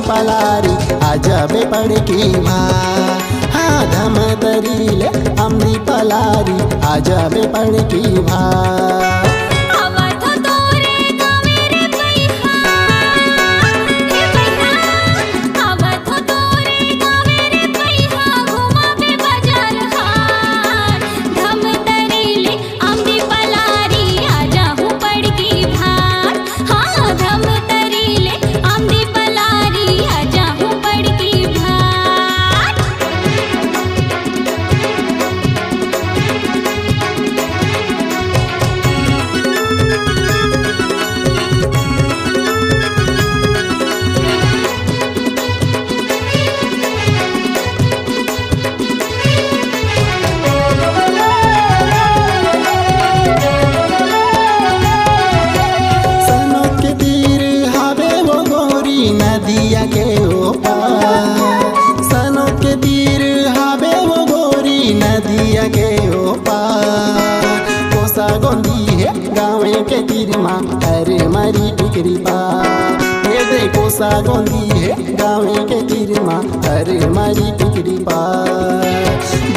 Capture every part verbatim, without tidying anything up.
पलारी आ जाबे पड़की भा, हाँ धमतरी ले अमदी पलारी आ जाबे पड़की भा। आवत हो तोरे गाँवे रे पइहा, हे पइहा, आवत हो तोरे गाँवे रे पइहा, घुमाबे बजार हाट, धमतरी ले अमदी पलारी आ जाहूँ पड़की भार। हाँ, धमतरी ले अमदी पलारी आ जाहूँ पड़की भार। सनोत के तीर हावे वो गोरी नदिया के ओ पार। सनोत के तीर हावे वो गोरी नदिया के ओ पार। कोसा गोंदी हे गाँवे के तीर मा, अरे मरी टिकरी पार। ये दे कोसा गोंदी हे गाँवे के तीर मा, अरे मरी टिकरी पार।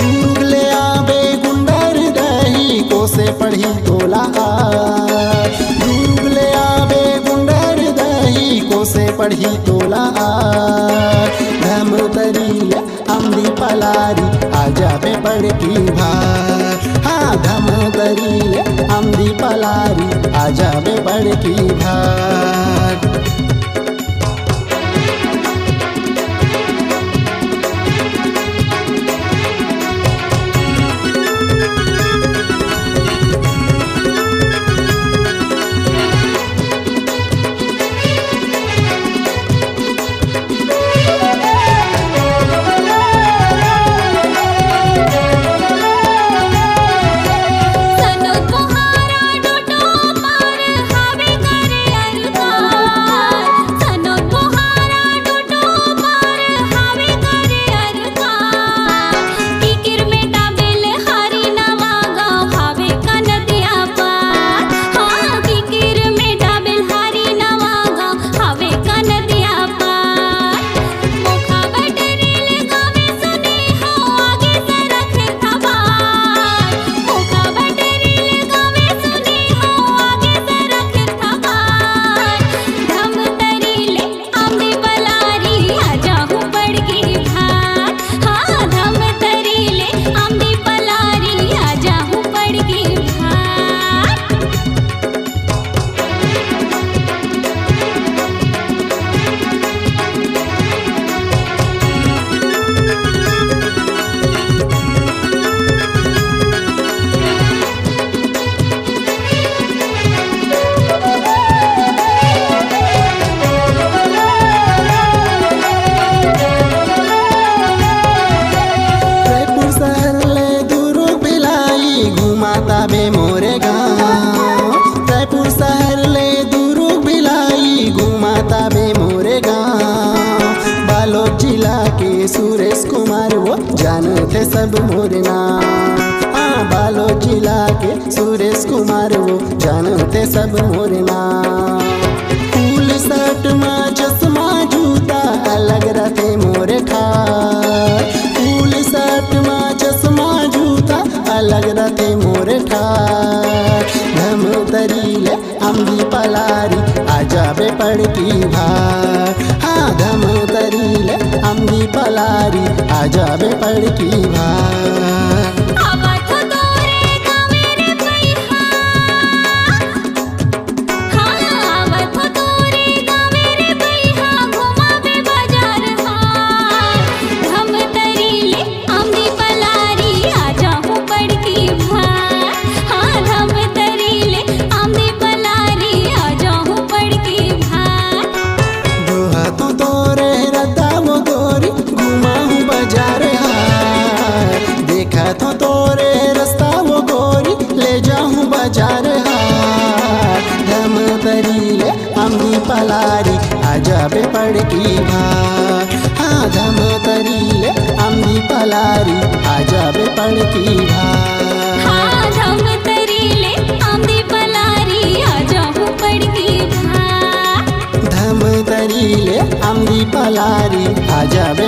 दूर ले आबे गुंडर दही, कोसे पड़ही तोला आर। दूर ले आबे गुंडर दही, कोसे पड़ही तोला आर। धमतरी ले अमदी पलारी आ जाबे पड़की भार। हाँ, धमतरी ले अमदी पलारी आ जाबे पड़की भार। अमदी पलारी आ जाहूँ पड़की भार, हाँ, धमतरी ले अमदी पलारी आ जाहूँ पड़की भार। रायपुर शहर ले दुरुग भिलाई घुमाता बे मोरे गाँव। रायपुर शहर ले दुरुग भिलाई घुमाता बे मोरे गाँव। बालोद जिला के सुरेश कुमार वो जानथे सब मोरे नाम। हाँ, बालोद जिला के सुरेश कुमार वो जानथे सब मोरे नाम। फुल शर्ट मा चश्मा जूता अलग रथे मोरे ठार। फुल शर्ट मा चश्मा जूता अलग रथे मोरे ठार। धमतरी ले अमदी पलारी आ जाबे पड़की भार। हाँ, धमतरी ले अमदी पलारी आ जाबे पड़की भार। आवत हो तोरे गाँवे रे पइहा। हाँ, आवत हो तोरे गाँवे रे पइहा, घुमाबे बजार हाट। धमतरी ले अमदी पलारी आ जाहूँ पड़की भार। हाँ, धमतरी ले अमदी पलारी आ जाहूँ पड़की भार। दोहा तो तोरे रता वो गोरी, घुमाहूँ बजार हाट। देखा तो तोरे रस्ता वो गोरी, ले जाहूँ बजार हाट। धमतरी ले अमदी पलारी आ जाबे पड़की भार। हाँ, धमतरी ले अमदी पलारी आ जाबे पड़की भार। हाँ, धमतरी ले अमदी पलारी आ जाहूँ पड़की भार। धमतरी ले अमदी पलारी आजा बे